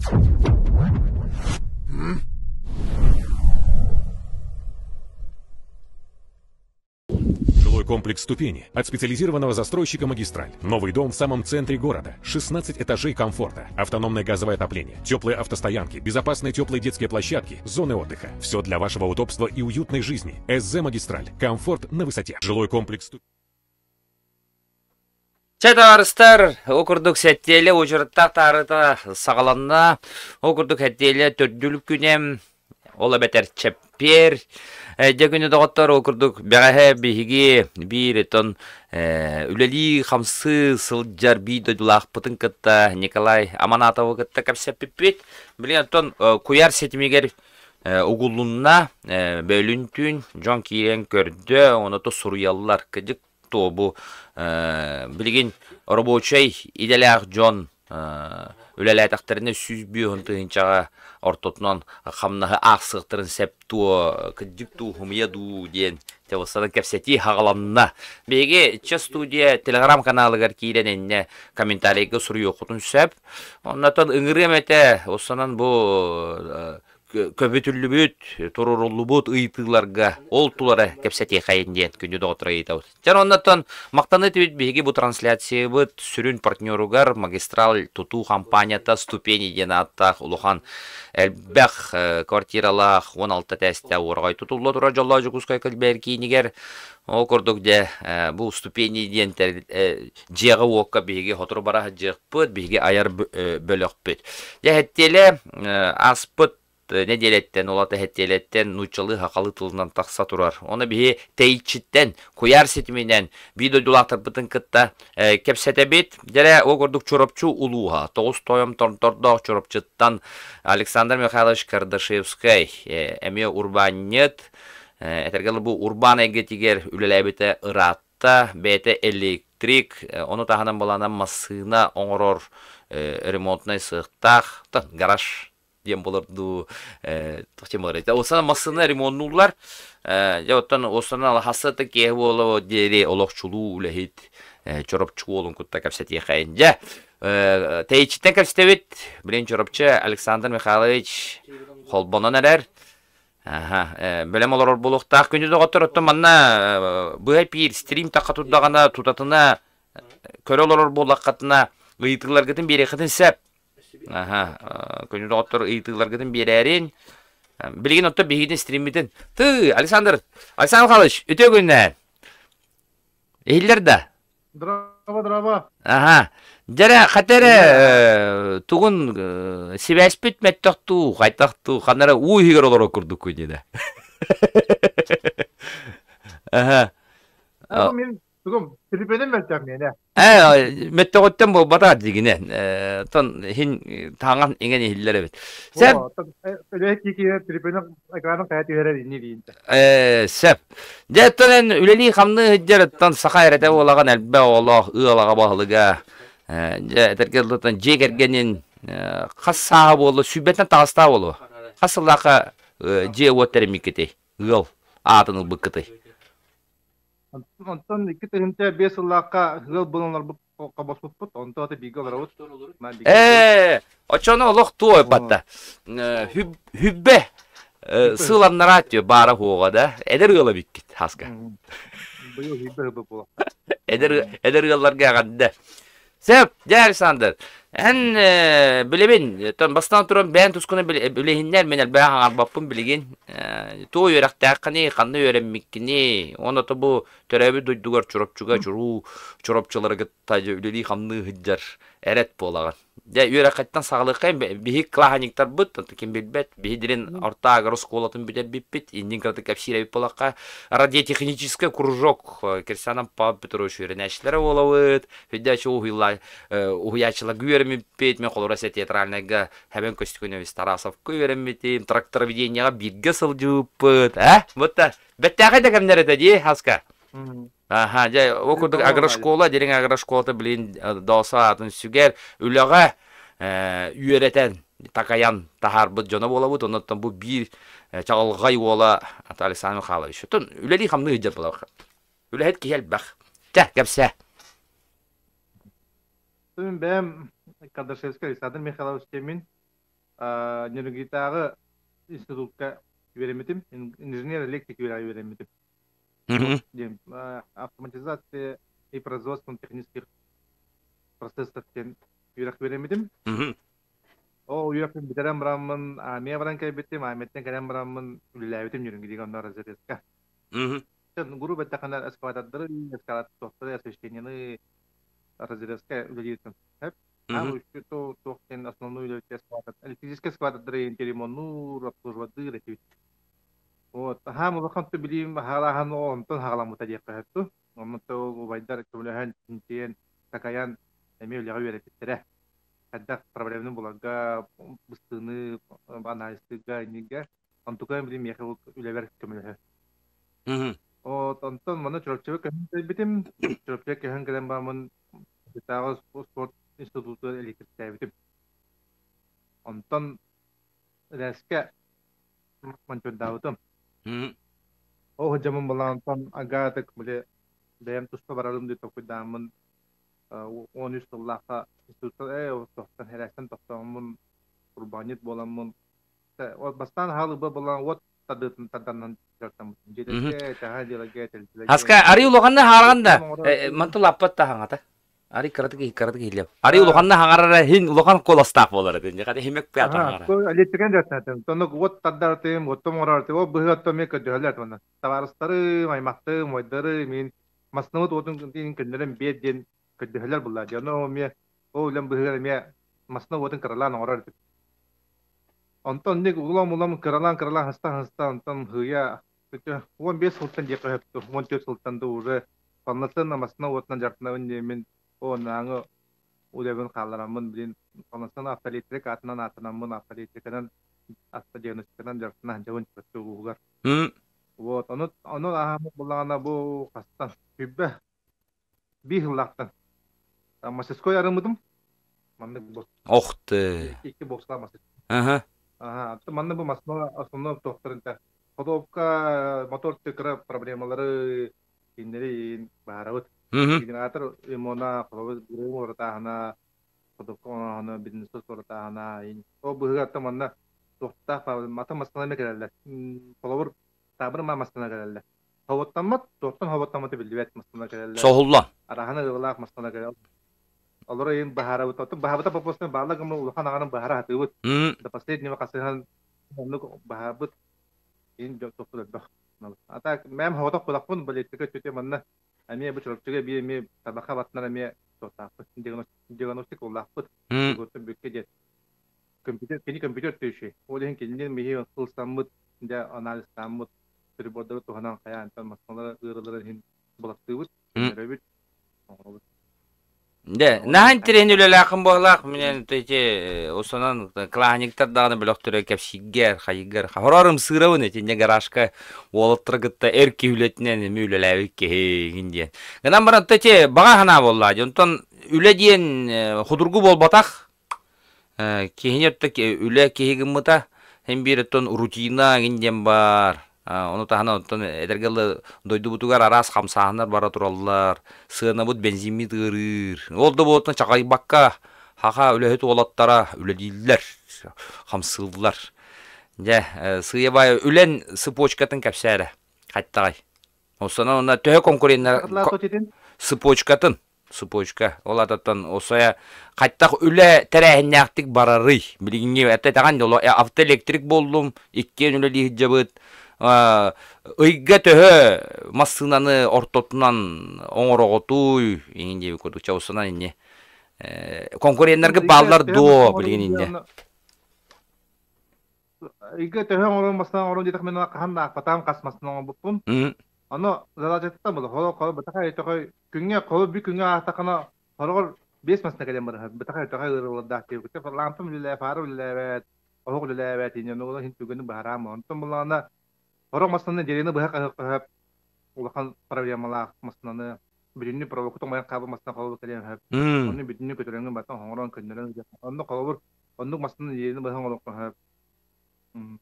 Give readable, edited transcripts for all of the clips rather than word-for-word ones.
Жилой комплекс «Ступени» от специализированного застройщика «Магистраль». Новый дом в самом центре города. 16 этажей комфорта. Автономное газовое отопление, теплые автостоянки, безопасные теплые детские площадки, зоны отдыха. Все для вашего удобства и уютной жизни. СЗ «Магистраль». Комфорт на высоте. Жилой комплекс «Ступени». Чэ, табаарыстар, ол курдук сэттиэлэ учуруттаах таарыта саҕаланна. Ол курдук сэттиэлэ төрдүл күнэ, ол эбэтэр чэппиэр. Дьэ күнү доҕоттор, ол курдук бэҕэһээ биһиги биир тон үлэлии-хамсыы сылдьар биир дойдулаахпытын кытта Николай Аманатовы кытта кэпсэппиппит. Билигин оттон куйаар ситимигэр угулунна, бөлүн түүн дьон киирэн көрдө, ону суруйаллар. Кыдьык то бу билигин рабочай идэлээх дьон үлэлээтэхтэринэ 105 тыһыынчаҕа ортотунан хамнаһы аахсыахтарын сөп туо кырдьык дуу хумуйа дуу диэн телосанан кэпсэтии хаҕаланна. Биһиги Ча студия телеграм-каналыгар киирэн иннэ комментарийга суруйуоххутун сөп. Оннотон ыҥырыам этэ, осанан бу көбүтүллүбүт, туруоруллубут ыйытыыларга ол тулара кэпсэтиэхэйин диэн күндү доҕотторо ыйытабыт. Дьон оннуттан махтаныы түбүт биһиги бу трансляциябыт сүрүн партнеругар магистраль тутуу компанията «Ступени» диэн ааттаах улахан элбэх квартиралаах 16 этээстээх уораҕай тутулла турар дьоллоох Дьокуускай кэлбээр киинигэр. Ол курдук дьэ бу «Ступени» диэн дьиэҕэ-уокка биһиги сотору бара сылдьыахпыт, биһиги айар бөлөхпүт. Дьэ, хэттиэлэ ааспыт нэдиэлэттэн, ол аата хэттиэлэттэн нууччалыы сахалыы тылынан тахса турар. Оны биһи тэйиччиттэн, куйаар ситиминэн биир дойдулаахтарбытын кытта кэпсэтэбит. Дьэрэ, ол курдук Чурапчы улууһа, тоҕус тойом тордоох Чурапчыттан Александр Михайлович Кардашевскай, эмиэ урбаанньыт, этэргэ бу урбаан эйгэтигэр үлэлээбитэ ыраатта бэйэтэ электрик, ону таһынан былаанан массыына оҥорор ремонтнай сыахтаах, гараж диэн буолар дуу, туох диэн буолар Осана массыына ремоннууллар. Дьэ оттон осана алхасыта киэһэ буола диэри олохчулуу үлэһит Чоропчу уолун кытта кэпсэтиэхэйин. Дьэ, тэйиччиттэн кэпсэтэбит. Билин Чоропчу Александр Михайлович холбонон эрэр. Аха, бэлэм олорор буолуохтаах. Күндү доҕоттор, оттон манна быһа пиир стрим тахха турдаҕына, тутатына көрө олорор буоллаххытына, ыйытыыларгытын биэриэххитин сөп. Аха, күндү доҕоттор, ыйытыыларгытын биэрээрин. Билигин оттон биһигитин стриммитин. Ты, Александр, Александр Михайлович, үтүө күннээн. Иһиллэр да? Здраво, здраво. Аха. Дьэрэ, хата эрэ тугун сибээспит мөттөхтуу, хайтахтуу, ханна эрэ уу иһигэр олорор курдуккун диэнэ. Аха. Мин тугум телефонум мөлтөх миэнэ. Ээ, мөттөҕүттэн буолбатах дигинэ. Тон иһин таҥан иҥэн иһиллэр эбит. Сеп. Телефонум экранын хайа түһэрэр инни диин. Сөп. Дьэ, оттон эн үлэлии-хамныы сылдьар оттон саха эрэтэ буолаҕын элбэх оҕолоох ыал аҕа баһылыга. Дьэ, этэргэ дылы дьиэ кэргэнин хас сааһа буолла, сүүрбэттэн таҕыстаах буолуо. Хас сыллаахха дьиэ-уот тэриммиккитий, ыал аатын ылбыккытый? Онтон 2005 сыллаахха ыал буолан олорбут хобоспуппут, онто аты бииргэ олоробут. Ээ, оччону олох туой батта. Хүббэ сыланнара баара хуоҕа да эдэр ыала биккит хаска. Быйыл хүббэ хүббэ буола. Эдэр эдэр ыалларга эҕэрдэ. Сөп, дьэ Александр, эн билэбин, бастаан туран бэйэн тускуна билиһиннэр мин элбэх аҥарбаппын билигин. Туох үөрэхтээххиний, ханна үөрэммиккиний, уонна то бу төрөөбүт дойдугар Чурапчыга чуруу Чурапчылары кытта үлэлии-хамныы сылдьар эрэт буолаҕын. Дьэ, үөрэххиттэн саҕалыаххайын, биһи кылааһынньыктарбыт, ким билбэт, биһи дирин орто агро оскуолатын бүтэрбиппит, иннин кыратык кэпсиир эбит буолахха, радиотехнический кружок Кирсанов Павел Петрович үөрэнээччилэрэ буолабыт, үрдээччи уһуйааччыларга үөрэммиппит, мен холобура театральнайга Хэбэн Көстүкүнэбис Тарасовка үөрэммитим, трактороведениеҕа бииргэ сылдьыбыппыт, э? Вот бэттээхэй да кэмнэр этэ дии, Хаска. Аха, дьэ, ол курдук агрошкола, дириҥ агрошколата билин доосо аатын сүгэр, үлэҕэ үөрэтэн, такайан таһаарбыт дьоно буолабыт. Оннуттан бу биир чаҕылҕай уола Александр Михайлович. Оттон үлэлии-хамныы сылдьар буолар. Үлэһит киһи элбэх. Чэ, кэпсээ. Мин бэйэм Кардашевскай Александр Михайлович диэммин. Нерюнгритааҕы институтка үөрэммитим, инженер-электрик үөрэҕи үөрэммитим. Диэн автоматизация и производство технических процессов диэн үөрэх үөрэммитим. Ол үөрэхпин бүтэрэн бараммын армия баран кэлбитим, армияттан кэлэн бараммын үлэлээбитим Нерюнгрига онно разрезка. Грубо эттэххинэ эскалатордары, эскалатордары, освещениены разрезка үлэлииртэн. Аан үчүгэй туох диэн основной үлэбит эскалатор, электрическэй эскалатордары ремоннуур, обслуживадыыр этибит. Вот, аһаам улахан билиим аһаалааһын онтон хаҕаламмыта диэххэ сөп дуу. Онно убайдар көмөлөһөн, чинчийэн, такайан эмиэ үлэҕэ үөрэппиттэрэ. Хайдах проблеманы буларга, быстыыны анализтыырга, иннигэ. Онтукайым билим миэхэ үлэбэр көмөлөһөр. Вот, онтон маны Чурапчыга көһөн кэлбитим. Чурапчыга көһөн кэлэн бараммын Чурапчытааҕы спорт институтугар электриктэбитим. Онтон РЭС-кэ монтёрдаабытым. Ол сылдьаммын былаантан агаатык били бэйэм туспа барарым дии толкуйдааммын 13 сыллаахха институтта ээ тохтон РЭС-тэн тохтооммун урбаанньыт буоламмын бастаан хаалыба былаан уот тардыытын тарданан дьарыктаммытым. Дьиэлэргэ, чаһа дьиэлэргэ, тэрилтэлэргэ. Хаска арый улаханна хаарган да мантыл аппат та хаҥата. Арый кыратык кыратык иһиллэп. Арый улаханна хаҥарара хин улахан куоластаах буолар этин. Хата химек пята хаҥара. Электрикэн дьарыктанатым. Тоннук уот тардартым, уоттум оҥорортым. Ол быһыы оттон мен көрдөһөлөр тонна. Табаарыстарым, аймахтым, уойдарым, мин масныбыт уотун көннөрөн биэр диэн көрдөһөлөр булла. Дьоно эмиэ ол үлэм быһыгар эмиэ масна уотун кыралаан оҥорор этим. Онтон ник улам-улам кыралаан-кыралаан хаста-хаста онтон һыйа 15 сылтан диэххэ сөптө, 14 сылтан да уже полноценно массыына уотунан дьарыктанабын диэммин уоннааҥы үлэбин хааллараммын билин полноценно автоэлектрик аатынан ааттанаммын автоэлектриканан автодиагностиканан дьарыктана сылдьабын чурапчы улууһугар. Вот ону ону ааһаммыт буллаҕына бу хастан сүбэ биир сыллаахтан мастерской арыммытым маннык бу Ох ты. Икки боксалаах мастерской. Ага. Аха, манна бу массыына основной туохтарын ходовка, мотор кыра проблемалары кинилэри баарабыт. Генератор ремона, холобур, уратааһына, ходовка оҥоһуна, бизнес уратааһына, ол быһыгар манна туохтаах мата массыына эмэ кэлэллэр. Холобур, таабыр массыына кэлэллэр. Хоботтоммот, туохтан хоботтоммото биллибэт массыына кэлэллэр. Соһулла. Араһана ыалаах массыына кэлэл. Олор ыйын баһарабыт. Оттон баһабыта попустан баалла гыммы улахан аҕанын баһара хатыыбыт. До последнего хасыһан оннук баһарбыт. Ин дьон тохту элбэх. А так мэм хоботох кулакпын политика өттүтэ манна эмиэ бу Чурапчыга биир эмиэ табаха батнар эмиэ туохтаахпыт диагностик улаахпыт. Бүккэ диэн компьютер кини компьютер төшүй. Ол иһин кинилэр миһи ылсаммыт дьэ анализтааммыт прибордары туһанан хайаан массыыналара ыарыыларын иһин балаттыыбыт, көннөрөбүт, оҥоробут. Дэ, наһаа интэриэһин үлэлээххин буоллаах, минен эти усанан кланиктар даҕаны бөлөхтөрө кэпсииргэр, хайыгар, хорор ымсыырабын итиннэ гаражка уолаттары кытта эр киһи үлэтинэн эми үлэлээбит киһи диэн. Гынан баран эти баҕа санаа буоллаа, онтон үлэ диэн худургу буолбатах, Киһини өттө үлэ киһи гыммыта, син биир оттон рутина эҥин диэн баар. Ону таһынан оттон эдэргэ дылы дойдубутугар араас хамсааһыннар бара тураллар, сыанабыт бензиммит ыарыыр. Ол да буолтун чаҕыйбакка саха үлэһит уолаттара үлэлииллэр, хамсыыллар. Дьэ, сыыйа-баайа үлэн цепочкатын кэпсээ эрэ, хаттаҕай. Онон онно төһө конкуреннар цепочкатын цепочка ол ататтан осая хаттах үлэ тэрээһиннээхтик барарый билигиҥҥи этэҕин дьоло автоэлектрик буоллум иккиэн үлэлии сылдьабыт ыйга төһө массыынаны ортотунан оҥороҕутуй иҥин диэбит курдук чаусанан инни конкуреннарга бааллар дуо билигин инне Ыйга төһө оҥорон массыына оҥорон диэтэхпинэ хаһан да аахпатаҕым хас массыына оҥорбуппун. Ону задачаттан буолар. Холо холо бытахай өтөхөй күҥҥэ холо бү күҥҥэ аахтаххына хороҕор биэс массыына кэлэн барыһар. Бытахай өтөхөй ыарыылардаах диэбит. Лампам үлэлээ, фара үлэлээбэт, оһох үлэлээбэт, инньэ ону иһин түгэни быһараам. Онтон буллаҕына хорох массыынаны дьиэни быһа хаһыахха улахан проблемалаах массыынаны бүтүннүү проводка тоҥмойон хаалбыт массыына холобур кэлиэн сөп. Онну бүтүннүү көтөрөҥҥүн баттан оҥорон көннөрөн онно холобур оннук массыынаны дьиэни быһа оҥоруохха сөп.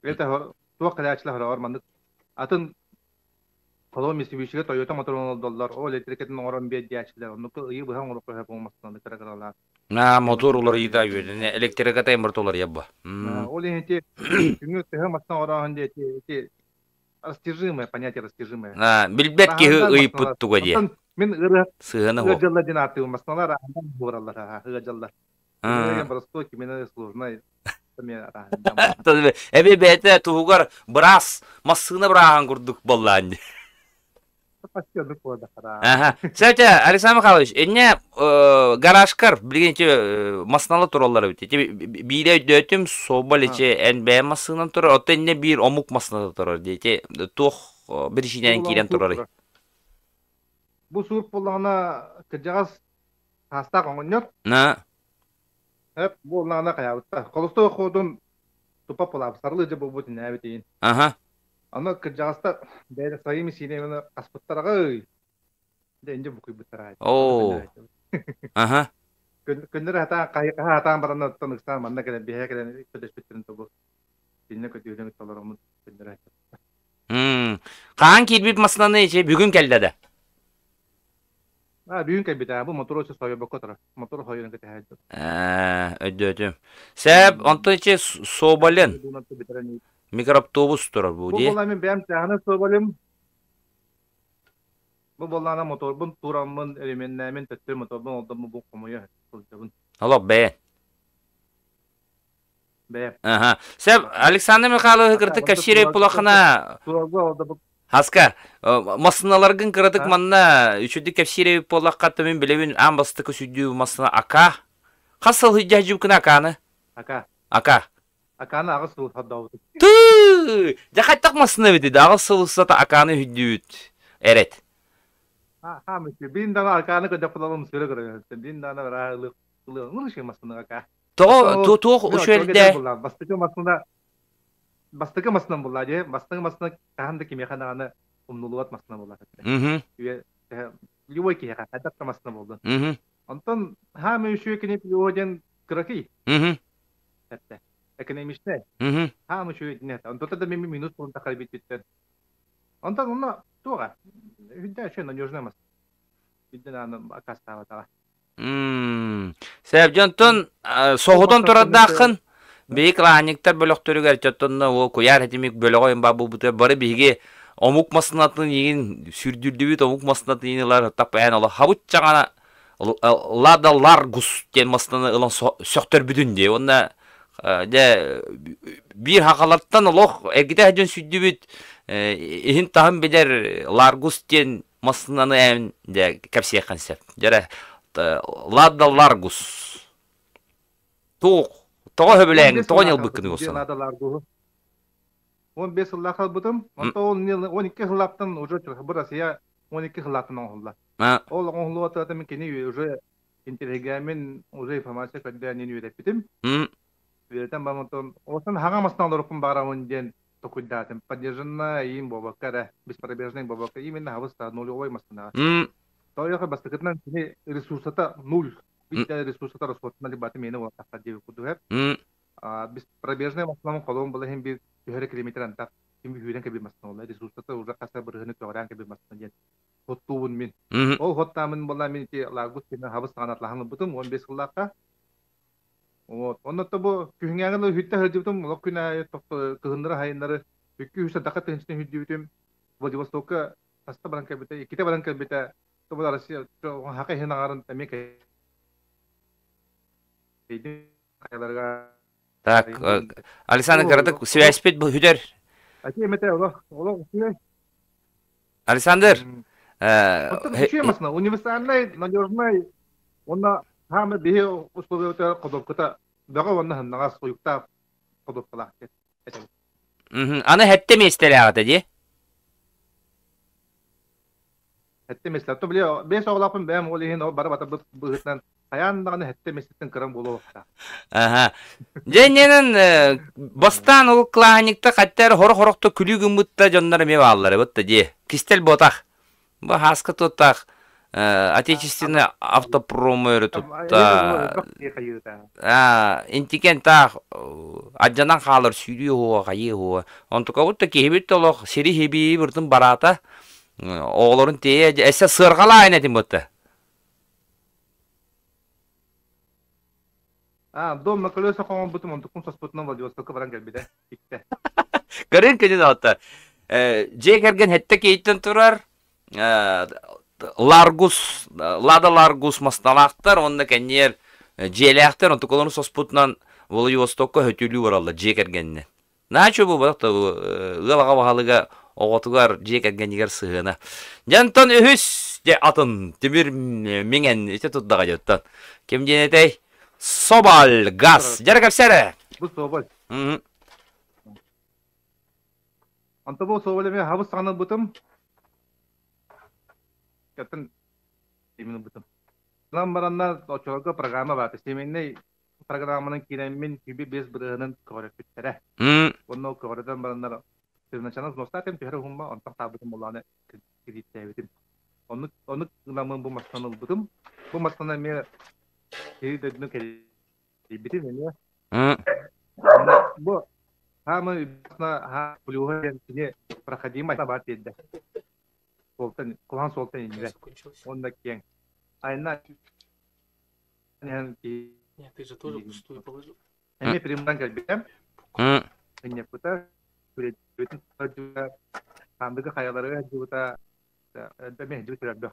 Это туох кэлээччилэр хороҕор маннык атын холобур На мотор уларыйыта үөдэнэ электриката эмбарт уларыйа ба. Ол иһин ити күҥҥэ төһө мастан орооһун диэ ити ити растяжимое понятие растяжимое. Билбэт киһи ыйыппыт туга диэ. Оттон мин ырыа Сыһыана суох. ыадьаллар диэн ааттыыбын масналар аһынан буораллар ыадьаллар. Простой кимина сложный Эби бэйэтэ туһугар быраас массыына бырааһын курдук буоллаан дии. Аха. Кстати, Александр Михайлович, инне гаражкар билигин ити массыыналар тураллар эбит. Ити биирэ өйдөөтүм, Соболь ити эн бэйэ массыынан турар, оттон инне биир омук массыыната турар дии. Ити туох биричиинэнэн киирэн турарый? Бу суут буоллаҕына кырдьаҕас саастаах оҕонньор. На. Эп буоллаҕына хайаабыттар. Холостой ходун тупа пылаап сарылы дьэ буолбут инээбит иин. Аха. Аны кырдьаҕастар бэйэ своими силами хаспыттараҕый. Дэ инде букуйбуттара. Оо. Аха. Көннөрү хатаан хайы хатаан баран оттон ыксаан манна кэлэн биһэ кэлэн көдөспүттэрин тобу. Кинне көтүүнү толороммут көннөрү. Хаан киирбит массыынаны ичи бүгүн кэллэ да. А, бүгүн кэлбит бу мотор өссө сойбокко турар. Мотор хойун кэтэһээччи. Ээ, өйдөөтүм. Сээп, онтон ичи Соболен микроавтобус турар бу Бу дии. буолла мин бэйэм чааһынай Соболем. Бу буоллаана моторбун тураммын, ременнээмин төттөрү моторбун олдоммун бу хомуйа сылдьабын. Олох бэйэн. Бэйэм. Аха. Сеп, Александр Михайлович кыртык кэпсиир пулахына Турарга олдобут Хаска, массыналаргын кыратык манна үчүдүк кэпсиир эбит буоллахха, мин билэбин аан бастакы сүдүү массына Ака. Хас сыл сылдьа Аканы? Ака. Ака. Аканы аҕыс сыл хордообутум. Тыы! Дьэ хайтах массына эбит да аҕыс сыл устата Аканы үһүдүүт эрет. Ха, бин дана Аканы көдөк сыры көрө. Бин дана бара ылы массына Ака. Тоҕо туох үчүөлдэ? Бастакы массына бастакы массынан булла дии. Бастакы массына хаһан да кимиэхэ даҕаны умнулубат массына буолла. Любой киһиэхэ хайдах да массына буоллун. Онтон хаамы үчүгэй кини пиво диэн кыракый. Этте. Экономичный. Хаамы үчүгэй дин этэ. Онтон да мен минус болун тахар биттиттен. Онтон онно туоға. Хүддэ үчүгэй надежный мас. Бидден аны акастаабатаҕа. Сэп дьонтон соһутан турардааххын биһи клаанниктар бөлөхтөрүгэр чоттонно о куйаар хитимик бөлөҕө ба буолбута бары биһиги омук массыынатын иин сүрдүрдүбүт омук массыынатын иин ылар таппайан оло хабыччаҕана Лада Ларгус диэн массыынаны ылан сөхтөрбүтүн дии уонна дьэ биир хахалартан олох эргитэ дьон сүрдүбүт иһин таһын билэр Ларгус диэн массыынаны эн дьэ кэпсиэххин сөп. Дьэрэ Лада Ларгус. Туох тоҕо сөбүлээҥ тоҕо ньылбыккын уоссана? Лада Ларгуһу. 15 сыллаах албытым. Онтон 12 сыллаахтан уже бу Россия 12 сыллаахтан оҥоһулла. Ол оҥоһуллубата мин кини уже интеллигемин уже информация көрдөөн үөрэппитим. Үөрэтэн баран онтон оттон хаҥа мастан олоруккун баарабын диэн токуйдаатым. Поддержанная им буолбакка эрэ, беспробежный буолбакка, именно хабыста нулевой массыынаҕа. Тоойохо бастакытынан кини ресурсата нуль. Биир ресурсата расходна либо мени буолтахха диэби курдук Беспробежный массыынам холуон была иһин биир түһэрэ километр антах ким үүрэн кэбил массыына буолла. Ресурсата уже хаса бырыһыны көҕүрээн кэбил массыына диэн хоттуубун мин. Ол хоттаамын буолла мин ити Лагус кэннэ хабыс саҕана атлаһан ылбытым 15 сыллаахха. Вот. Онно бу күһүҥҥээҥи үһүттэ сылдьыбытым, олох күн аайы кыһыннары хайыннары үккү үс садака тыһынчытын үһүрдүбүтүм. Владивостокка хаста баран кэлбитэ, иккитэ баран кэлбитэ. Тобу Россия хака иһин аҥарын эмиэ кэйдим хайаларга. Так, Александр кыратык связьпит бүтэр. Ати эмете олох олох үчүгэй. Александр, Оттон үчүгэй масына универсальный, надежный уонна хаамы биһи условиятыгар ходуопката бөҕө уонна сымнаҕас уйуктаах ходуопкалаах этэбит. Аны хэттэ миэстэлээх этэ дии? Хэттэ миэстэ. То били бэс оҕолоохпун бэйэм ол иһин ол бары батарбыт быһыытынан хайаан даҕаны хэттэ миэстэтин кыран буолуохтаах. Аха. Дьэ иннинэн бастаан ол кылааһынньыкта хаттар хоро-хорохто күлүү гыммытта дьоннор эмиэ бааллар эбит да дии. Кистэл буотах. Бу хааска туттаах отечественный автопром өрө тутта. Интикен таах адьанан хаалар сүүрүү хуа хайыы хуа. Онтукабыт да киһибит олох сири хибии быртын бараата. Оҕолорун тиэйэ эссе сыарҕалаа этим бытта. А, дом на колесах оҥорбутум, онтукум соспутунан Владивостокка баран кэлбитэ. Иттэ. Көрүн күнүн ота. Дьиэ кэргэн хэттэ кейттен турар. Ларгус, Лада Ларгус масталаахтар, онно кэнниэр дьиэлээхтэр, онтукаларын соспутунан Владивостокка хөтүлүү бараллар дьиэ кэргэнинэн. Наачу буолбатах да ыал аҕа баһылыга оҕотугар дьиэ кэргэнигэр сыһыана. Дьэ онтон үһүс дьэ атын тимир миҥэн ити турдаҕа дьоттон. Ким диэн этэй? Соболь газ. Дьэ кэпсэрэ. Бу Соболь. Онто бу Соболь эмиэ хабыс саҕана ылбытым. Кэттэн именно ылбытым. Нам баранна оччолорго программа баата. Семейный программанан киирэммин үбү биэс бырыһынан көҕүрэппиттэрэ. Онно көҕүрэтэн бараннар первоначально взностаатым түһэр уһумма, онтон хаалбытым буоллаҕына кредиттээбитим. Оннук оннук гынаммын бу мастан ылбытым. Бу мастан эмиэ киһи дойдуну кэлийбитим эмиэ. Бу хаамы плюһа диэн кини проходимость баар тиэрдэ. Суолтан, кулаан суолтан иннибэт. Уонна киэҥ. Айна Нет, ты же тоже пустую положил. Эмиэ приман кэлбитэ. Ынньаппыта, үлэтин хандыгы хайалары сылдьыбыта, эмиэ сылдьыбыт элбэх.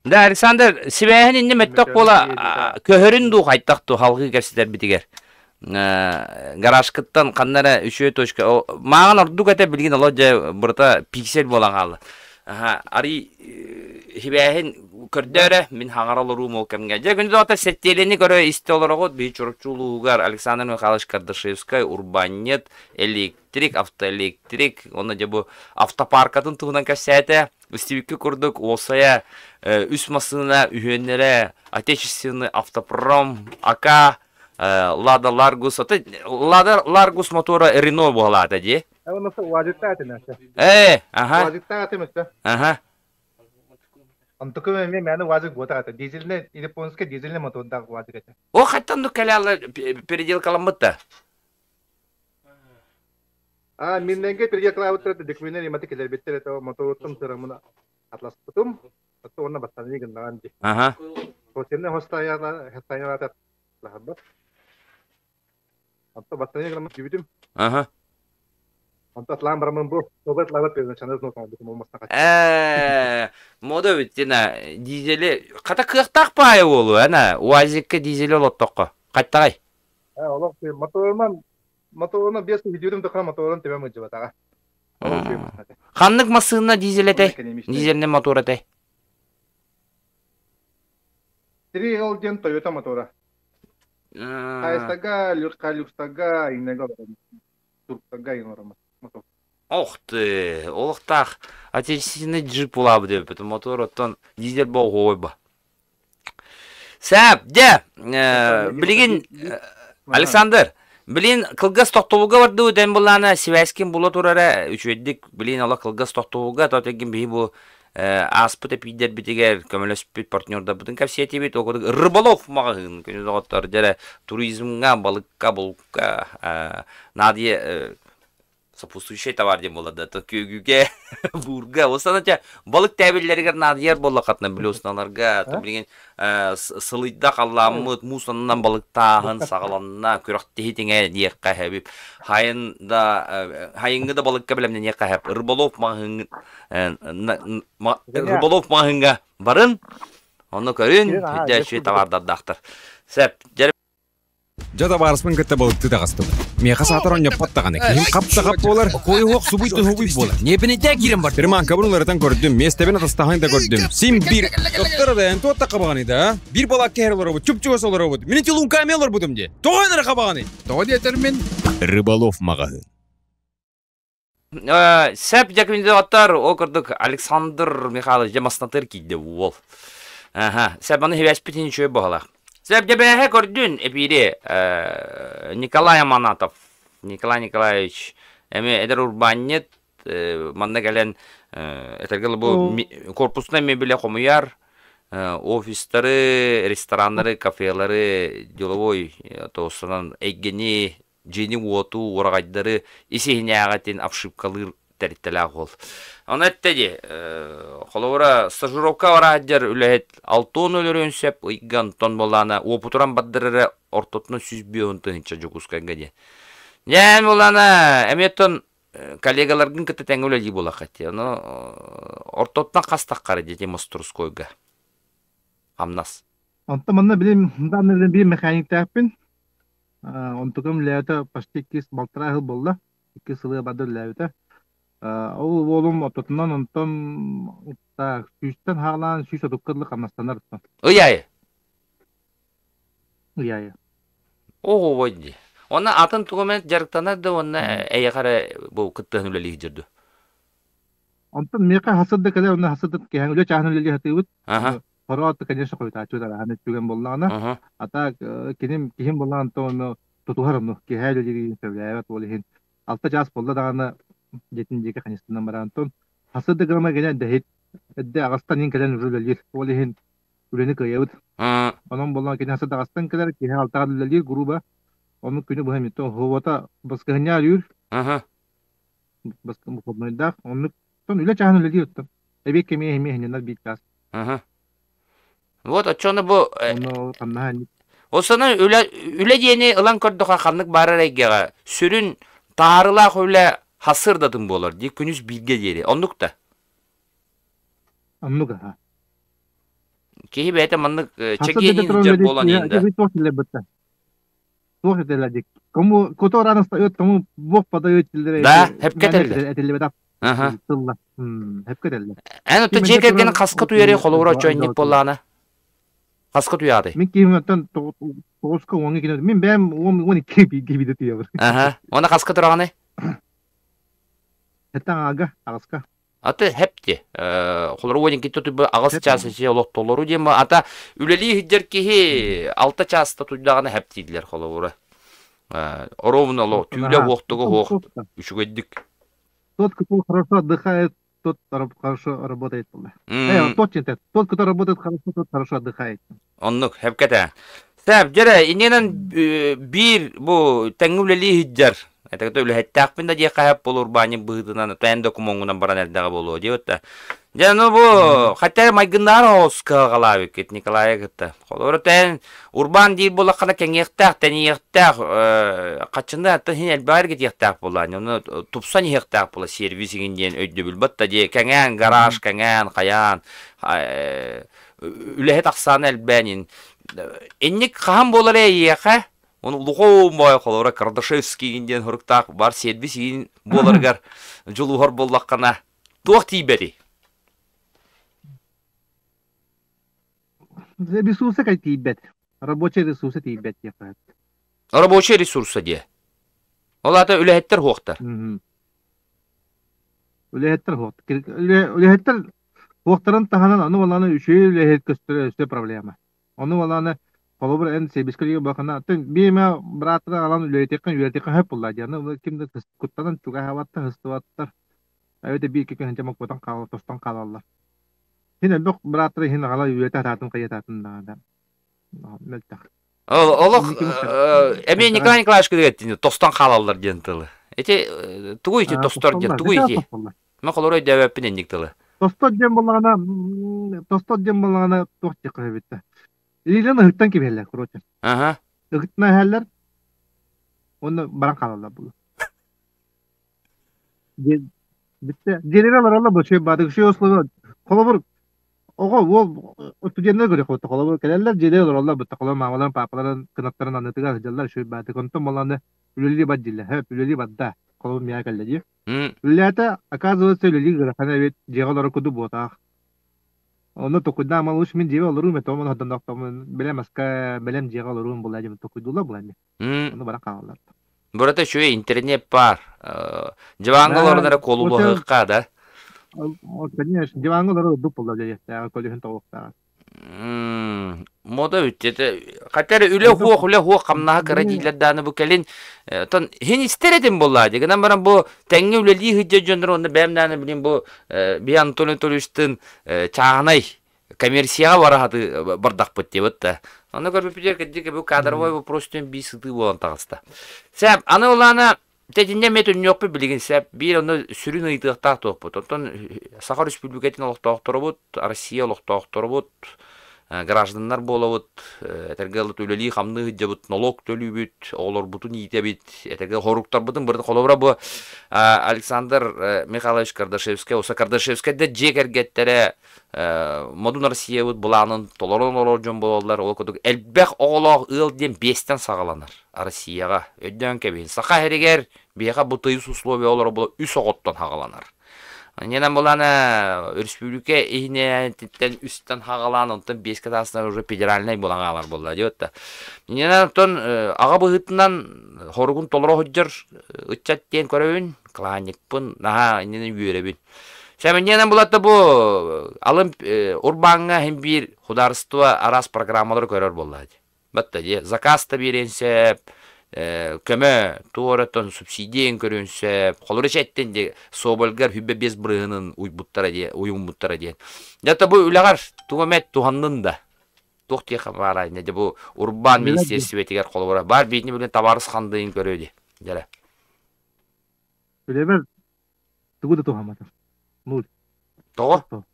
Да, Александр, сибээһин инни мөттөх буола көһөрүн дуу хайтах ту халгыы кэпсэтэрбитигэр. Гаражкыттан ханна эрэ үчүгэй точка. Мааҕын ордук этэ билигин оло дьэ бырата пиксель буолан хаалла. Аха, арый хибээһин көрдөөрө мин хаҥара олоруум ол кэмҥэ. Дьэ күндү доҕоттор сэттиэлэни көрө истэ олороҕут. Биһи Чурапчы улууһугар Александр Михайлович Кардашевскай урбаанньыт, электрик, автоэлектрик, уонна дьэ бу автопаркатын туһунан кэпсээтэ. Истибиккэ курдук уопсайа үс массыына үһүөннэрэ отечественный автопром АК Лада Ларгус Лада Ларгус мотора Рено буолаата дии. Э, аха. Аха. Онтукум эмиэ мээнэ УАЗик буотах этэ. Дизельный, японский дизельный мотордаах УАЗик этэ. О, хаттан ну кэлэ переделкаламмыт да. А, минненге переделкалаабыттар документер иматы кэлэрбиттэр это моторуттан сырамына атласпытым. Отто уонна бастаны гыннаҕан ди. Аха. Хотенне хостаяла хостаяла лаһабат. Онто бастаны гынаммыт дьүбүтүм. Аха. Онто атлаан бараммын бу собет лабат первоначально Э, мода бүттина дизели хата кыахтаах паайа буолуо ана УАЗикка дизели олоттоххо хаттаҕай Э, олох моторунан моторунан биэс видеотум тахара моторун тебем ыдьыбатаҕа. Ханнык массыына дизель этэй? Дизельный мотор этэй? Три ол диэн Toyota мотора. Хайстага, люкстага, иннега турктага инорама мотор. Ох ты, олохтаах отечественный джип улаабы диэбит мотор оттон дизель боҕуойба. Сәп, дьэ, билигин Александр, билин кылгас тохтобулга бардыбыт эн булаана связькин була турара үчүгэйдик билин ола кылгас тохтобулга тотегин биһи бу ааспыт эпиидэрбитигэр көмөлөспүт партнердарбытын кэпсиэтибит ол курдук рыболов маҕаһыын күнү доҕоттор дьэрэ туризмҥа балыкка булка наадыйа сопутствующий товар диэн буолар да күөгүгэ буурга осана балык тээбиллэригэр наадыйар буоллаххытына блюсналарга билигин сылыйда халлааммыт муус аннынан балыктааһын саҕаланна күрэхтэһии тиҥэ диэххэ хэбип хайын да хайыҥҥы да балыкка бэлэмнэниэххэ хэп рыболов маҕаһыын рыболов маҕаһыыҥҥа барын онно көрүн дьэ үчүгэй товардардаахтар сеп Дьэ табаарыспын кытта балыктыы таҕыстыбыт. Миэхэ саатар онньоппот даҕаны. Киһим хап-да-хап буолар, куойуһуох субуй-туһубуй буолар. Ньиэпинэйдээ киирэн бар. Приманкабын уларытан көрдүм, миэстэбин атастаһан да көрдүм. Син биир Доктор да эн туотта хабаҕаный да, а? Биир балаакка иһэр олоробут, чуп-чугас олоробут. Мин ити луҥкаами олорбутум дии. Тоҕо эн эрэ хабаҕаный? Тоҕо диэтэр мин? Рыболов маҕаһыын. Сэп дьэкимдиоттар ол курдук Александр Михайлович дьэ маснатыр киирдэ уол. Аха, сэп аны хибэспитин үчүгэй буолалаах. Сэп дьэбээһэ көрдүн эпири Николай Аманатов, Николай Николаевич эми эдэр урбаанньыт манна кэлэн этэргэ бу корпусная мебеле хомуйар офистары, рестораннары, кафелары, деловой тоосунан эйгэни дьиэни-уоту, уораҕайдары ис-иһинээҕитин обшивкалыыр Тэриттэлээх уол. Ону этте дии, холобура, стажировка бараадьар үлэһит алтуон өлөрүөн сөп, ыйга онтон буоллаана уопутуран бардар эрэ ортотунан 150 тыһыынча Дьокуускайга диэн. Дьэ, буоллаана, эмиэ оттон коллегаларгын кытта тэҥҥэ үлэлии буолаххыт дии. Ону ортотунан хас таххара дии Мострускойга хамнас. Онтон манна билим данный биир механиктаахпын. Онтукам үлээтэ почти иккис балтараа сыл буолла. Икки сылы бады үлэлээбитэ. Ол уолум ортотунан онтон так сүүстэн хаалаан 130 дылы хамнастанар. Ый аайы? Ый аайы. Оҕо дии. Онно атын тугу эмэ дьарыктанар да уонна эйиэхэ эрэ бу кыттыһан үлэлии сылдьар дуо? Онтон миэхэ хасырда кэлэр, онно хасырда киһи үлэ чааһын үлэлии сатыыбыт. Хороот, конечно, хойутааччы араһан түгэн буоллаҕына. А так киним киһим буоллаҕына онтон онно тутуһар онно киһи үлэлиирин сөбүлээбэт ол иһин алта чаас буолла даҕаны дьиэтин диэки ханьыстынан баран онтон хасырда гыма кэлэн дэһит эрдэ аҕастан иһин кэлэн уже үлэлиир. Ол иһин үлэни кыайабыт. Онон буоллаҕына кини хасырда аҕастан кэлэр, киһи алтаҕа үлэлиир грубо. Ону күнү быһа эмиэ оһуота баскыһынньа алүүр. Баскыһынньаах. Оннук үлэ чааһын үлэлиир оттон. Эбиэт кэмиэ эмиэ иһиннэр биир чаас. Вот оччону бу Онно хамнаһа Ол сана үлэ үлэ диэни ылан көрдөхө ханнык баарар эйгэҕэ сүрүн таарылаах үлэ хасырдатын буолар дии күнүс бииргэ диэри оннук да Оннук аха. Киһи бэйэтэ маннык чэгиэнин сылдьар буолан иһин да. Туох этэлэр Кому кто рано встает, тому Бог подает Да, хепке этэллэр. Этиллибэтэх тылла. Хепке этэллэр. Эн отто дьиэ кэргэн хаска туйары холобура оччоинник буоллаана? Хаска туйаады? Мин киһим оттон тоҕуска уоҥҥа кино. Мин бэйэм 12 бииргэ биирдэ туйабын. Аха. Уонна хаска тураҕыный? Хэттэн аҕага, аҕыска. Аты хепти. Холору уон икки тутуйба аҕыс чаас ичи олохтолору диэн ата үлэлии сылдьар киһи алта чааста туйдаҕына хептииллэр холобура. Оруобуна олох түүлэ уохтуга уох үчүгэйдик. Тот, кто хорошо отдыхает, тот хорошо работает. Тот, тот, кто работает хорошо, тот хорошо отдыхает. Оннук, хепкете. Сәп, дьэрэ, иннинэн биир бу тэҥҥэ үлэлии сылдьар. Это үлэһиттээхпин да диэххэ сөп буолуо урбаанньык быһыытынан тэн докумуоҥҥунан баран эрдэҕэ буолуо диэбит да. Дьэ, ну бу хотя майгыннаары оҕус кыһалҕалаабыккыт Николайы кытта. Холобура тэн урбаан диир буоллаххына кэҥиэхтээх, тэниэхтээх, хаччыны аттан иһин элбэҕи эргитиэхтээх буолаан, ону тупсан иһиэхтээх буола сервис игин диэн өйдөбүл батта дии кэҥээн гараж кэҥээн хайаан үлэһит ахсаана элбээн ин инник хаһан буолар эйиэхэ он улухон бой холобура Кардашевский диэн хоруктаах бар сервис иин буоларыгар дьулуһар буоллаххына туох тиийбэтий Ресурса кай тиийбэт. Рабочий ресурса тиийбэт диэххэ. Рабочий ресурса диэ. Ол аата үлэһиттэр хуохтар. Үлэһиттэр хуохтар. Үлэһиттэр Туохтарын таһынан ону балааны үчүгэй үлэһит көстөрө өссө проблема. Ону балааны холобур эн сэбискэ диэки бакына атын биэмэ бырааттары аҕалан үлэлэтиэххин үөрэтиэххин сөп буолла дии. Аны ким да куттанан чугаһаабаттар, сыстыбаттар. Эбэтэр биир икки күн моккуотан хаалар, тостон хаалаллар. Син элбэх бырааттары иһин аҕала үөрэтэ сатаатын хайатаатын даҕаны мөлтөх. Олох эмиэ Николай Николаевич кытыгаттини тостон хаалаллар диэн тылы. Ити тугу ити тостор диэн тугу ити? Мен холоро өйдөөбөппүн инник тылы. Тостор диэн буоллаҕына, тостор диэн буоллаҕына туох диэххэ эбит да. Илиилэрин ыһыктан кэбиһэллэр, короче. Аха. Ыһыктан иһэллэр уонна баран хаалаллар буолуо. Бүттэ. Дьиэлэрэ олороллор бу үчүгэй баатык үчүгэй условия. Холобур, оҕо уол студеннар көрүөх буолта. Холобур, кэлэллэр дьиэлэрэ олороллор бутта. Холобур, маамаларын, паапаларын кынаттарын аннытыгар сылдьаллар үчүгэй баатык. Онтон буоллаҕына үлэлии бар дииллэр. Сөп, үлэлии барда. Холобур, миэхэ кэллэ дии. Үлэлээтэ, оказывается, үлэлиир ыарахан эбит, дьиэҕэ олорор курдук буотаах. Онно токуйдаан малыш мин дьиэбэр олоруум этэ, онон ходонноохтоммун бэлэм аска, бэлэм дьиэҕэ олоруум буолла диэн токуйдууллар буолан дии. Ону баран хаалаллар. Бурата үчүгэй интернет баар. Дьыбааҥҥа олорон эрэ куолулуһуохха да. Конечно, диваҥҥа олорор ордук буолла үлэлиэхтээҕэ, көлөһүн тоҕуохтааҕа. Мода үттэтэ хотя үлэ хуох үлэ хуох хамнаһа кыра дииллэр дааны бу кэлин тон хин истэр этим буоллаа дии гынан баран бу тэҥҥэ үлэлии сылдьар дьоннор уонна бэйэм дааны билин бу би Антон Анатольевичтыын чааһынай коммерцияҕа бара сатыы бардахпыт диэбит да онно көрбүппүтүгэр кырдьык бу кадровой вопрос түн бии сытыы буолан таҕыста. Сэп аны улаана. Итиннэ эмиэ төннүөхпүт билигин сөп. Биир онно сүрүн ыйытыахтаах туохпут. Оттон Саха Өрөспүүбүлүкэтин олохтоохторобут, Россия олохтоохторобут, гражданнар буолабыт, этэргэ дылы үлэлии-хамныы сылдьабыт, нолуок төлүүбүт, оҕолорбутун иитэбит, этэргэ хоруктарбытын быры холобура бу Александр Михайлович Кардашевскай, Уса Кардашевскай да дьиэ кэргэттэрэ Модун Россиябыт былаанын толорон олорор дьон буолаллар. Ол курдук элбэх оҕолоох ыал диэн биэстэн саҕаланар Россияҕа. Өйдөөн кэбиһин. Саха сиригэр биһиэхэ бу тыйыс условия олоро була үс оҕоттон саҕаланар. Иннинэн былаана өрөспүүбүлүкэ иһинэн үстэн хаҕалаан, онтон биэскэ таастан уже федеральнай буолан хаалар буолла диэбит да. Иннинэн оттон аҕа быһыытынан хоругун толоро сылдьар ыччат диэн көрөбүн, клаанньыкпын, наһаа иннинэн үөрэбин. Сэмэнньэнэн булатта бу алын урбааҥҥа иһин биир худаарство араас программалары көрөр буолла дии. Батта дии заказ да биэриэн сөп, көмө туораттан субсидия көрүөн сөп. Холобура эттин дии Собольгар 25 бырыһынын уйбуттара дии, уйуммуттара диэн. Дьэ бу үлэҕэр тугу эмэ туһаннын да. Туох диэхэ баарай дьэ бу урбаан министиэристибэтигэр холобура баар биитини билин табаарыс хандыйын көрүө дии. Дьэрэ. Үлэбэр Тугу да туһамматым. Нуль. Тоҕо?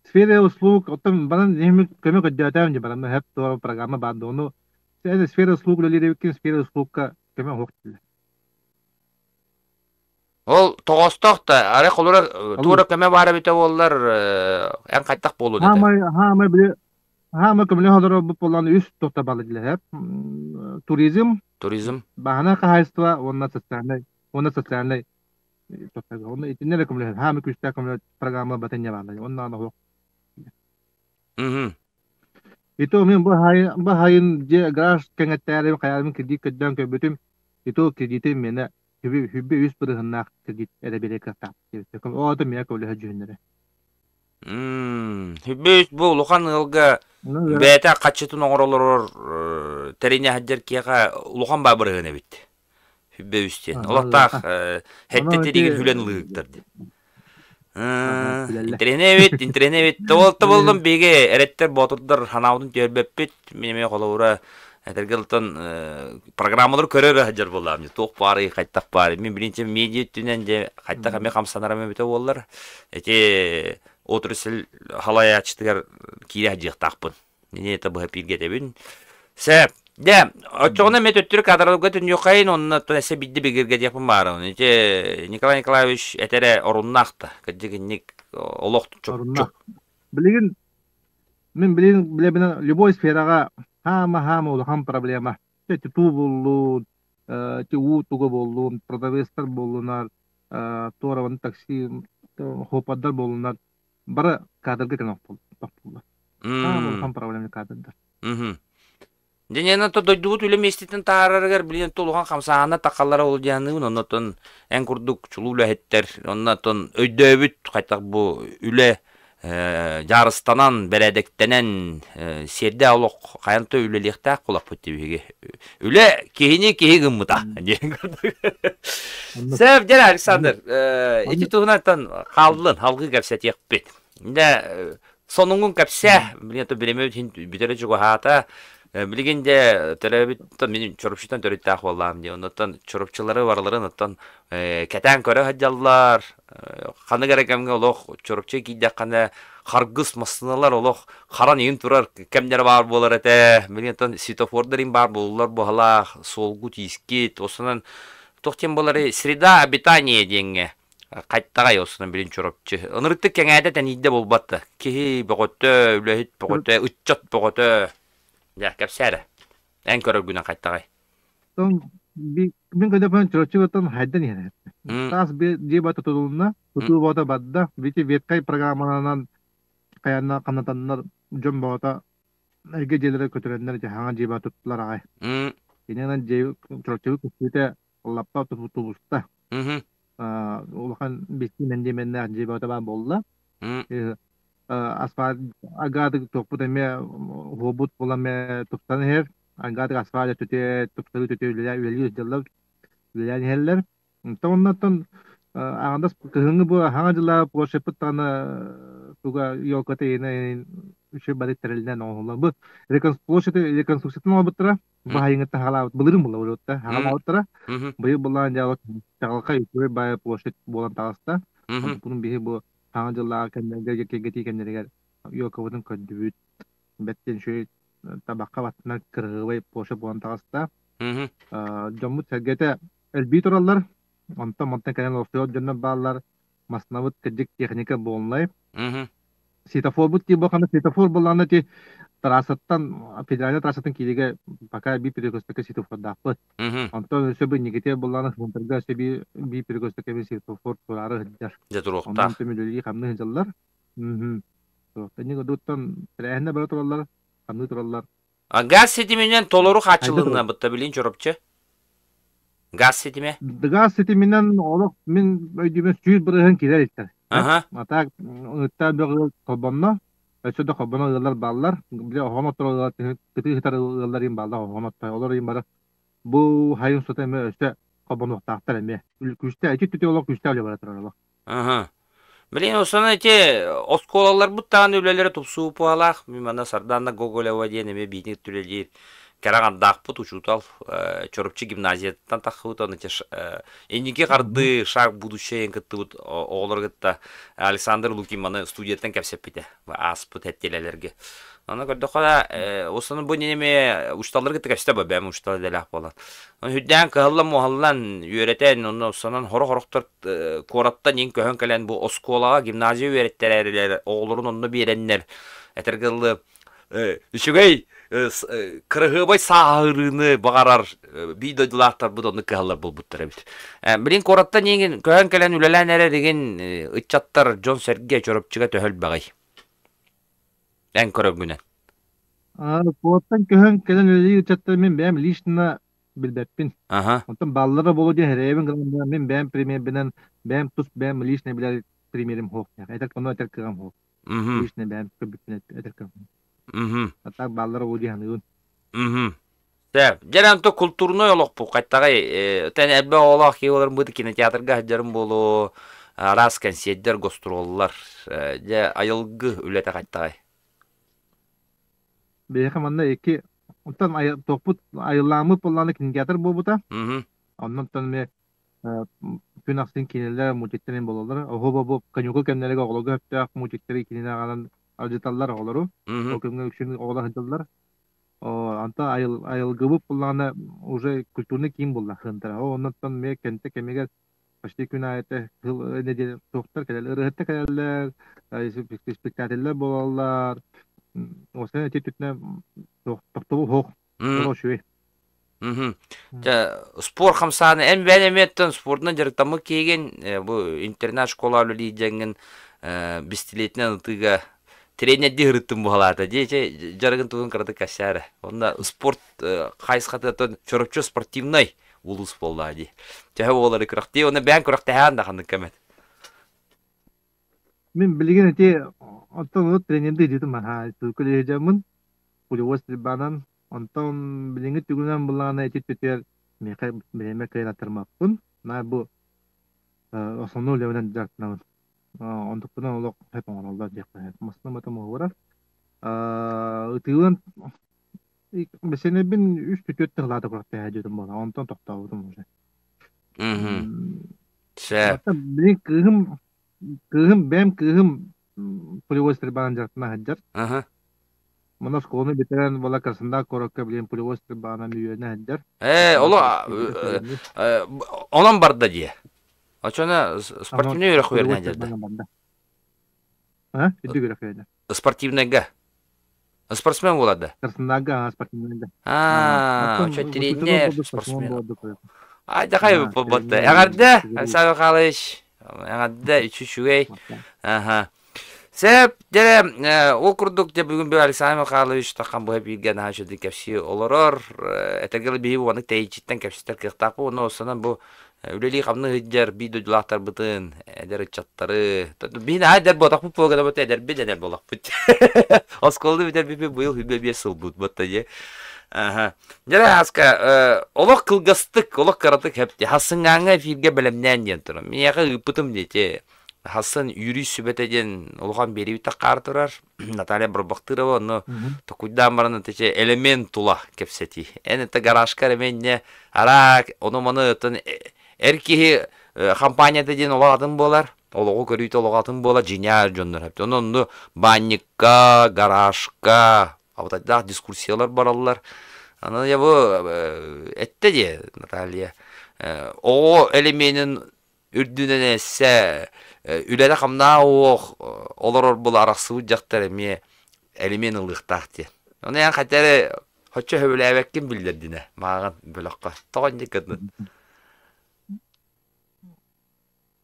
Сфера услуг, оттон банан эми көмө көрдөөтөөм дии баран хэп туора программа баар да ону сфера услуг үлэлиир сфера услугка көмө оһох дилэр. Ол тоҕостоох да, арай холура туора көмө баар эбитэ буоллар, эн хайтах буолуон этэ? Хаамай, хаамай били хаамай көмөлө олорор буолан үс тохта балы дилэр. Туризм, Туризм. Баһана хаһаайыстыба уонна социальнай уонна социальнай Онно итиннэ эрэ көмөлөһөр. Хаамы күүстээх көмөлө программа батынньа бааллар. Онно оһох. Ито мен бу хайын бу хайын дьиэ гараж кэҥэттээри хайаабын кредит көрдөөн көрбүтүм. Ито кредитим миэнэ хүбү хүбү үс бырыһыннаах кредит эрэ биэрэ кыахтаах диэбиттэр. Оото миэхэ көмөлөһө дьүһүннэрэ. Хүбү үс бу улахан ыалга бэйэтэ хаччытын оҥоролорор тэринэ сылдьар киэхэ улахан баа бырыһын эбит. Хүббэ үс диэн. Олохтоох хэттэ тиригин хүлэн ылыыктар диэн. Интэриэһинэй эбит, интэриэһинэй эбит. Тоболто боллум биһиги эрэттэр боотурдар ханаабытын түөрбэппит. Мин эмиэ холобура этэргэ ылтан программалары көрөр сылдьар буоллаҕым. Туох баарый, хайтах баарый. Мин билинче медиа өттүнэн дьэ хайтах эмиэ хамсанарым эбитэ буоллар. Ити отрасль халайааччытыгар киирэ сылдьыахтаахпын. Мин это быһа пииргэтэбин. Сөп. Дьэ, оччоҕуна эмиэ төттөрү кадраларга төннүөххэйин, онно эссе бидди бигиргэтиэхпин баарабын. Ити Николай Николаевич этэрэ оруннаах да. Кырдьык инник олох чопчу. Билигин мин билигин билэбин любой сфераҕа хаама-хаама улахан проблема. Тутуу буоллун, уу туга буоллун, продавецтар буоллунар, туорабын такси, хопардар буоллунар бары кадрга кэлэн тохтууллар. Аан улахан проблема кадрдар. Дьэ, то дойдубут үлэ миэстэтин таһаарарыгар билигин улахан хамсааһына тахаллара ол дианыыбын, оннотон эн курдук чулуу үлэһиттэр, оннотон өйдөөбүт хайтах бу үлэ дьаарыстанан, бэрээдэктэнэн, сиэрдээх олох хайан то үлэлиэхтээх кулаппыт биһиги. Үлэ киһини киһи гыммыта диэн курдук. Сөп, дьэ, Александр, ити туһунан хааллын, халгыы кэпсэтиэхпит. Дьэ, сонуҥҥун кэпсээ, билигин то бириэмэбит иһин бүтэрэ чугаһаата. Билигин дьэ төрөөбүт мин Чурапчыттан төрүттээх буоллаҕым дии. Оннуттан Чурапчылары барыларын оттон кэтээн көрө сылдьаллар. Ханнык эрэ кэмҥэ олох Чурапчы киирдэххинэ харгыс массыыналар олох харан иһин турар кэмнэрэ баар буолар этэ. Билигин оттон светофордар иһин баар буоллар быһалаах, суолгут иискит, осунан туох диэн буоларый среда обитания диэҥҥэ хайтаҕай осунан билин Чурапчы. Ынырыктык кэҥээтэ тэнийдэ буолбат да. Киһи бөҕөтө, үлэһит бөҕөтө, ыччат бөҕөтө. Дьэ, кэпсээ эрэ. Эн көрөргүнэн хайтаҕай? Мин көрдөппүнэн Чурапчыгыттан хайдан иһэр. Таас дьиэ бата тутулунна, тутуу бата барда. Бити веткай программаларынан хайанна ханатаннар дьон баҕата эргэ дьиэлэри көтүрэннэр дьаһаҥа дьиэ бата туттулар аҕай. Иннинэн дьиэ Чурапчыбыт көстүүтэ лаппа тубуста. Улахан бистии мэндиэмэннээх дьиэ бата баар буолла. Асфальт агаатык туохпут эмиэ уһуобут буолан эмиэ тупсан иһэр. Агаатык асфальт өтүтэ тупсарыы өтүтэ үлэлии сылдьаллар, үлэлээн иһэллэр. Онтон оннуттан аҕандас кыһыҥҥы бу хаҥа дьыла площадьпыт даҕаны туга елката иэнэ. Үчүгэй бары тэрилинэн оҥоһуллар. Бу площадь реконструкциятын оҥорбуттара. Бу хайыҥыттан хаалаабыт былырыын буолла былырыытта хаалаабыттара. Быйыл былаан дьаалык чаҕылхай үчүгэй баайы площадь буолан таҕыста. Онтуккунун биһи бу саҥа дьыллааҕы кэмнэргэ кэргэтии кэмнэригэр елкабытын көрдүбүт. Бэрт үчүгэй табахха баттанар кырыһыабай площадь буолан таҕыста. Дьоммут сэргэтэ элбии тураллар. Онтон мантан кэлэн олохсуйар дьоннор бааллар. Маснабыт кырдьык техника буолнай. Светофорбут дии бу ханна светофор буоллаҕына ити трассаттан федеральнай трассаттан кииригэ пока биир перекресткэ светофордаахпыт. Онтон өссө бу инникитэ буоллаҕына Сунтарга өссө биир биир перекресткэ биир светофор тураары сылдьар. Дьэ Онон туруохтаах. түмүлүлүү хамныы сылдьаллар. Инник одуттан тэрээһинэ бара тураллар, хамныы тураллар. А газ ситиминэн толору Хайда хааччылынна турар. бытта билин Чурапчы. Газ ситимэ. Газ ситиминэн олох мин өйдүүбүн 100% киирэр иттэр. Аха. А так ыттаа бөҕө холбонно. Өссө да холбоно ыаллар бааллар. Бile оһон оттор ыаллар кытыы сытар ыаллар им бааллар оһон оттор. Олор им бары бу хайын сута эмэ өссө холбонуохтаахтар эмиэ. Күүстээх ити түтэ олох күүстээх үлэ бара турар олох. Аха. Билин осона ити оскуолаларбыт даҕаны үлэлэрэ тупсуу пуһалаах. Мин манна Сардаана Гоголева диэн эмиэ биитин үлэлиир кэрэ аҥардаахпыт учуутал Чурапчы гимназияттан тахсыбыт оны инники хардыы шаг будущее кыттыбыт оҕолору кытта Александр Лукин маны студияттан кэпсэппитэ ааспыт эттилэлэргэ. Аны көрдөххө осону бу неме учталлары кытта кэпсэтэ бу бэм учтал идэлээх буолан. Үрдээн кыһаллан-муһаллан үөрэтэн, онно сонон хоро-хорохтор куораттан иҥ көһөн кэлэн бу оскуолаҕа гимназия үөрэттэрэрилэр оҕолорун онно биэрэннэр этэргэ дылы үчүгэй кыраһыабай сааһырыыны баҕарар биир дойдулаахтарбыт онно кыһаллар буолбуттар эбит. Билин куораттан иҥин көһөн кэлэн үлэлээн эрэр игин ыччаттар дьон-сэргэ Чурапчыга төһө элбэҕий? Эн көрөргүнэн. Куораттан көһөн кэлэн үлэлиир ыччаттар мин бэйэм лично билбэппин. Аха. Онтон бааллара буолуо диэн эрэйэбин гынан мин бэйэм примербинэн бэйэм тус бэйэм личный билэр примерим суох. Этэр ону этэр кыаҕым суох. Личный бэйэм көрбүппүн этэр кыаҕым. А так бааллара буолуо дии саныыбын. Сөп. Дьэ, онто култуурунай олохпут хайтаҕай тэн элбэх оҕолоох киһи буоларым быһыыта кинотеатрга сылдьарым буолуо, араас кэнсиэрдэр, гастроллар. Дьэ, айылгы үлэтэ хайтаҕай? Биһиэхэ манна икки оттон туохпут айыллааммыт буоллаҕына кинотеатр буолбута. Оннуттан эмиэ күн ахсын кинилэр мультиктэрин буолаллар. Оһуоба бу каникул кэмнэригэр оҕолорго сөптөөх мультиктары кинини аҕалан алдьаталлар оҕолору. Ол кэмҥэ үксүн оҕолор сылдьаллар. Онтон айылгыбыт буоллаҕына уже культурный киин буолла Хынтара. Оннуттан эмиэ кэнтэ кэмигэр почти күн аайы нэдиэлэ суохтар кэлэллэр, ырыаһыттар кэлэллэр, спектакльлэр буолаллар. Осен ити түтүнэ тохтобул суох. Олох үчүгэй. Дьэ, спорт хамсааны эн бэйэн эмиэттэн спордунан дьарыктаммыт киһигин, бу интернат школа үлэлиир дьэҥҥин бистилиэтинэн ытыыга тренердии ырыттым буолаата дии чэ дьарыгын тугун кыратык кэпсээ эрэ. Онно спорт хайысхатыттан чороччу спортивнай улуус буоллаа дии. Төһө буолары күрэхтии, онно бэйэҥ күрэхтэһээн да ханнык кэмэт. Мин билигин ити оттон урут тренердии дьитим аһаа сүркүлүһүдьаммын пулевой стрельбанан онтон билиҥҥи түгүнэн былаана ити түтүөр миэхэ бириэмэ кыайан аттармаппын. Наар бу основной үлэбинэн дьарыктанабын. Онтукпунан олох сөп оҥороллор диэххэ сөп. Массыына муһугурар. Ытыылан бэсэнэбин үс түтүөт тыһылаата курахтаһа дьүтүм буола. Онтон тохтообутум уже. Сөп. Билин кыыһым кыыһым бэйэм кыыһым пулевой стрельбанан дьарыктана сылдьар. Мана оскуоланы бүтэрэн буола Краснодар куоракка билин пулевой стрельбанан үөрэнэ сылдьар. Ээ, оло онон барда дии. Оччоно спортивнай үөрэх үөрэнэ дьарда. А? Үрдүк үөрэх үөрэнэ. Спортивнайга. Спортсмен буолар да? Краснодарга спортивнайга. Аа, очо тренер, спортсмен. Ай, дахай ботта. Эҕэрдэ, Александр Михайлович. Эҕэрдэ, үчүгэй. Аха. Сөп, дьэ, ол курдук дьэ бүгүн би Александр Михайлович тахан быһа бииргэ наһаа үчүгэй кэпсии олорор. Этэргэ биһи уону тэйиччиттэн кэпсэтэр кыахтаахпыт. Уонна осонон бу үлэлии-хамныы сылдьар биир дойдулаахтарбытын, эдэр ыччаттары, биһи наһаа эдэр буотахпыт буолгана эдэрбит эдэр буолахпыт. Оскуоланы бүтэрбиппит быйыл 25 сылбыт буотта дии. Аха. Дьэ, Аска, олох кылгастык, олох кыратык хэпти. Хассыҥааҥҥа эфиргэ бэлэмнээн диэн туран. Миэхэ ыыппытым диэти. Хассан юрист сүбэтэ диэн улахан биэриибит хаар турар. Наталья Барбахтырова онно токуйдаан баран итиче элемент тула кэпсэтии. Эн это гаражка эременне ара ону маны оттон эр киһи компанията диэн олох атын буолар. Олоҕу көрүүтэ олох атын буолар дьиҥэр дьоннор. Онон онну баанньыкка, гаражка абытайдаах дискуссиялар бараллар. Аны я бу этте дии Наталья. Оҕо элеменин үрдүнэн эссе үлэлэ-хамнаа уох олорор була арахсыбыт дьахтар эмиэ элимиэн ылыахтаах диэн. Ону эн хотя эрэ хоччо сөбүлээбэккин биллэрдинэ мааҕын бөлөххө. Тоҕо инник гыннын?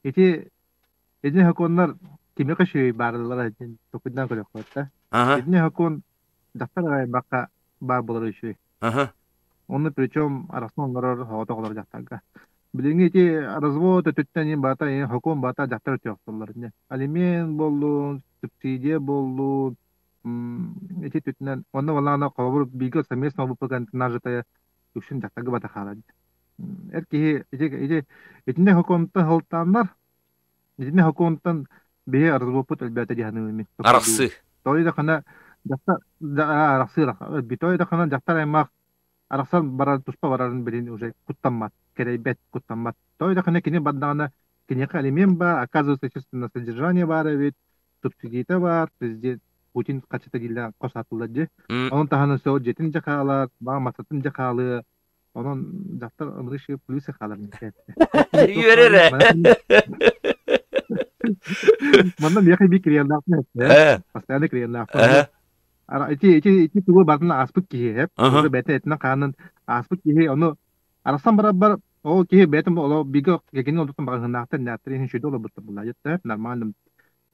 Ити итини сокуоннар кимиэхэ үчүгэй баарылара диэн толкуйдаан көрүөххэ да. Итини сокуон дьахтар аҕайбакка баар буолара үчүгэй. Онно причем арахсан олорор соҕотох олорор дьахтарга. Билиҥҥи ити развод өтүттэн иин баата иин сокуон баата дьахтар өтүөх охсоллор инньэ. Алимент буоллун, субсидия буоллун, ити өттүнэн онно балаана холобур бииргэ совместно буолбуппут нажитая үксүн дьахтарга бата хаалар. Эр киһи ити ити итиннэ сокуонтан сылтааннар итиннэ сокуонтан биһи разводпут элбээтэ дии саныыбын мин. Арахсыы. Той да хана дьахтар арахсыы той да хана дьахтар аймах арахсан барар туспа барарын билин уже куттаммат, кэрэйбэт, куттаммат. Той да хана кини бардаҕына киниэхэ алимент баар, оказывается, естественно, содержание баар эбит, субсидията баар, президент Путин хачыта дииллэр хос аатыллар дии. Онон таһынан сөҕө дьиэтин дьэ хаалар, баа масатын дьэ хаалыа. Онон дьахтар ымырышы плюсы хаалар Үөрэр ээ. Манна миэхэ биир клиеннаахпын эттэ. Постоянно клиеннаахпын. Ара ити ити ити тугу барытын ааспыт киһи эп. Уже бэйэтин этинэн хаанын ааспыт киһи ону арахсан барарбар ол киһи бэйэтин оло бигэ кини олохтон маҕаһыыннаахтар нээттэр иһин шүйдэ олорбуттар булла дьэ нормально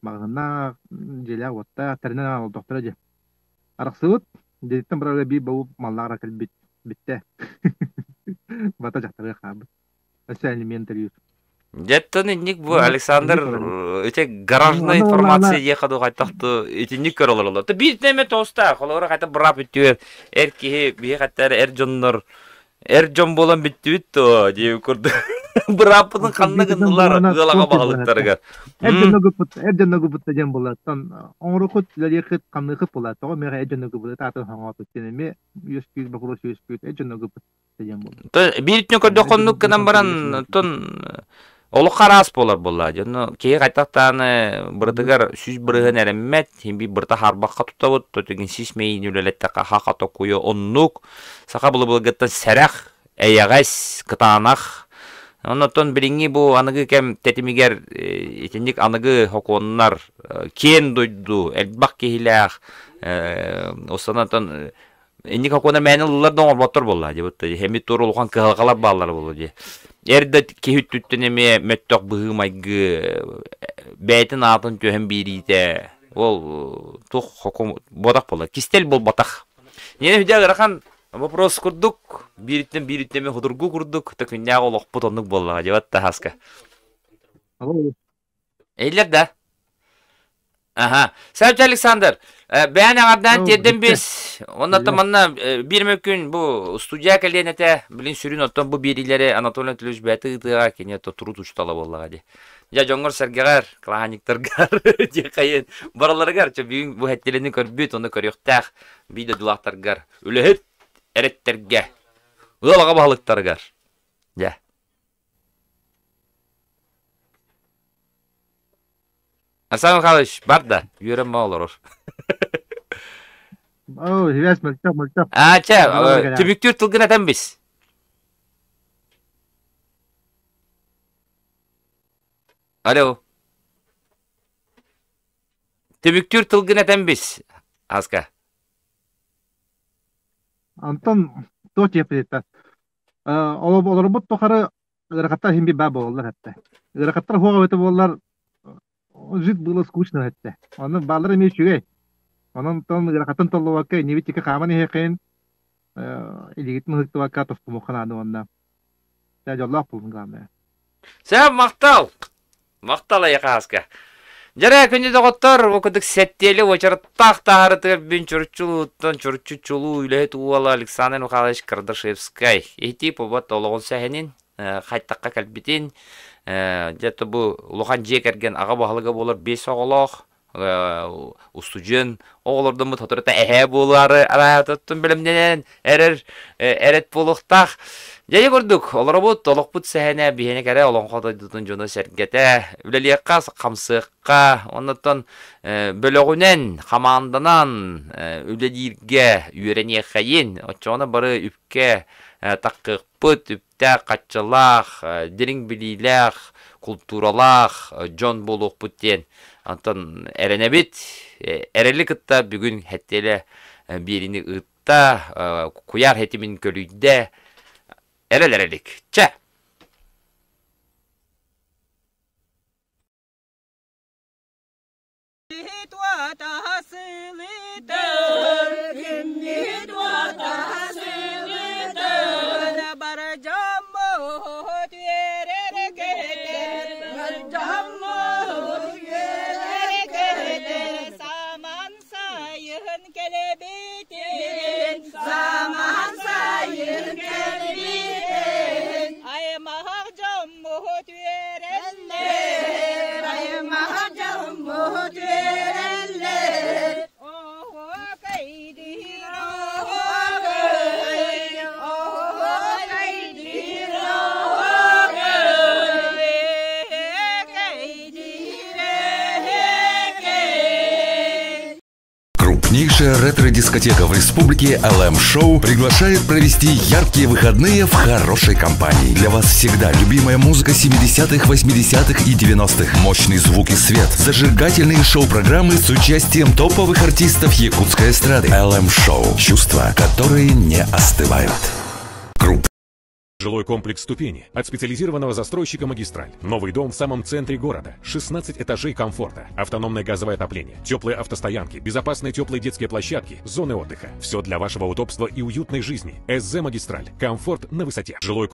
маҕаһыыннаах дьиэлээх уоттаах тэринэн олордохторо дьэ арахсыбыт дьиэтиттэн барарга биир бобу маллаара кэлбит бүттэ бата дьахтарга хаалбыт өссө алимент төлүүр Дьэттэн инник бу Александр ити гаражная информация диэхэ дуу хайтахту итинник көр олороллор. Та биир нэме тоостаах, холобура хайта быраап үттүгэр эр киһи биһи хаттар эр дьоннор эр дьон буолан бүттүбүт то диэби курдук бырааппытын ханна гыннылар ыалаҕа баһылыктарыгар. Эр дьонно гыппыт, эр дьонно гыппыт диэн буолар. Оҥорукут, үлэлиэххит, хамныахыт буолар. Тоҕо миэхэ эр дьонно гыппыт аатын хоҥооппут диэн эмиэ үөскүүр боппуруос үөскүүр. Эр дьонно гыппыт диэн буолар. Биир түн көрдөххө оннук гынан баран, оттон олох араас буолар буолла. Дьонно киһи хайтахтааны бырытыгар 100% эрэммэт, хин биир бырыта харбахха тутабыт, тотугин сис мэйиини үлэлэттэххэ хаха токуйа оннук. Саха былы-былыргыттан сэрэх, эйэҕэс, кытаанах. Оннотон билиҥҥи бу аныгы кэм тэтимигэр итинник аныгы хокуоннар киэн дойду, элбэх киһилээх, устанатан инник хокуоннар мээнэ ылыллар да оҥорботтор буолла дии эмит туор улахан кыһалҕалар бааллар буолуо дии. Эр да киһи өттүттэн эмиэ мөттөх быһыы-майгы бэйэтин аатын түһэн биэриитэ ол туох хокуон буотах буолла кистэл буолбатах. Ньиэнэ үдэ ыарахан вопрос курдук биириттэн биириттэн эмиэ худургу курдук та күннээҕи олохпут оннук буоллаҕа дьыбат таһааска. Эйлер да? Аха. Савча Александр, бэйэн эҕэрдээн тиэрдэн биэс. Оннотон манна биир эмэ күн бу студия кэлиэн этэ. Билин сүрүн оттон бу биэриилэри Анатолий Анатольевич бэйэтэ ыытыаҕа кини то турут учуутала буоллаҕа дии. Дьэ дьоҥҥор-сэргэҕэр, кылааһынньыктаргар диэххэйин барыларыгар чэ бүгүн бу хэттилэни көрбүт, ону көрүөхтээх биир дойдулаахтаргар, үлэһит эрэттэргэ, ыал аҕа баһылыктарыгар. Дьэ. Александр Михайлович бар да, үөрэн ба олорор. Оо, связь мөлтөх, мөлтөх. Аа, чэ, түмүктүүр тылгын этэн бис. Алло. Түмүктүүр тылгын этэн бис, Аска. Антон, туох диэппититтэн. Олорбут тухары ыарахаттар иһин баар буолаллар этэ. Ыарахаттар суох эбитэ буоллар, жить было скучно этэ. Онон бааллар эмиэ үчүгэй. Онон тон ыарахаттан толлубакка иннибит диэки хааман иһиэххин, илиигитин ыһыктыбакка тостумуохха наада уонна дьэ дьоллоох буолун главное. Сөп, махтал! Махтал эйэхэ Дьэрэ, күндү доҕоттор, бу курдук сэттиэлэ уочараттаах таһаарытыгар бүн чуруччулууттан чуруччу чулуу үлэһит уола Александр Михайлович Кардашевскай ити побот олоҕун сэһэнин. хайтахха кэлбитин. Дьэ бу улахан дьиэ кэргэн аҕа баһылыга буолар биэс оҕолоох устудьуон оҕолордоммут соторута эһээ буолаары араатыттан бэлэмнэнэн эрэр эрэт буолуохтаах. Дьэ курдук олоробут, олохпут сэһэнэ биһиэнэ кэрэ олоҥхо дойдутун дьоно-сэргэтэ үлэлиэххэ, хамсыахха, оннуттан бөлөҕүнэн, хамаанданан үлэлииргэ үөрэниэххэйин, оччоҕуна бары үпкэ таххыахпыт, үптээх, хаччылаах, дириҥ билиилээх, култууралаах дьон буолуохпут диэн онтон эрэнэбит. Эрэли кытта бүгүн хэттиэлэ биэриини ыытта, куйаар хэтимин көлүйдэ. Эрэл эрэлик. Чэ! Саман сайын кэлбитин Аймах дьоммут үөрэллэр Аймах дьоммут үөрэллэр Оһуокайдыыр оһуокай Оһуокайдыыр оһуокай Эһэкэйдиир эһэкэй Крупнейшая ретро-дискотека в республике LM Show приглашает провести яркие выходные в хорошей компании. Для вас всегда любимая музыка 70-х, 80-х и 90-х. Мощный звук и свет, зажигательные шоу-программы с участием топовых артистов якутской эстрады. LM Show. Чувства, которые не остывают. Круп. Жилой комплекс «Ступени» от специализированного застройщика «Магистраль». Новый дом в самом центре города. 16 этажей комфорта. Автономное газовое отопление. Теплые автостоянки. Безопасные теплые детские площадки. Зоны отдыха. Все для вашего удобства и уютной жизни. СЗ «Магистраль». Комфорт на высоте. Жилой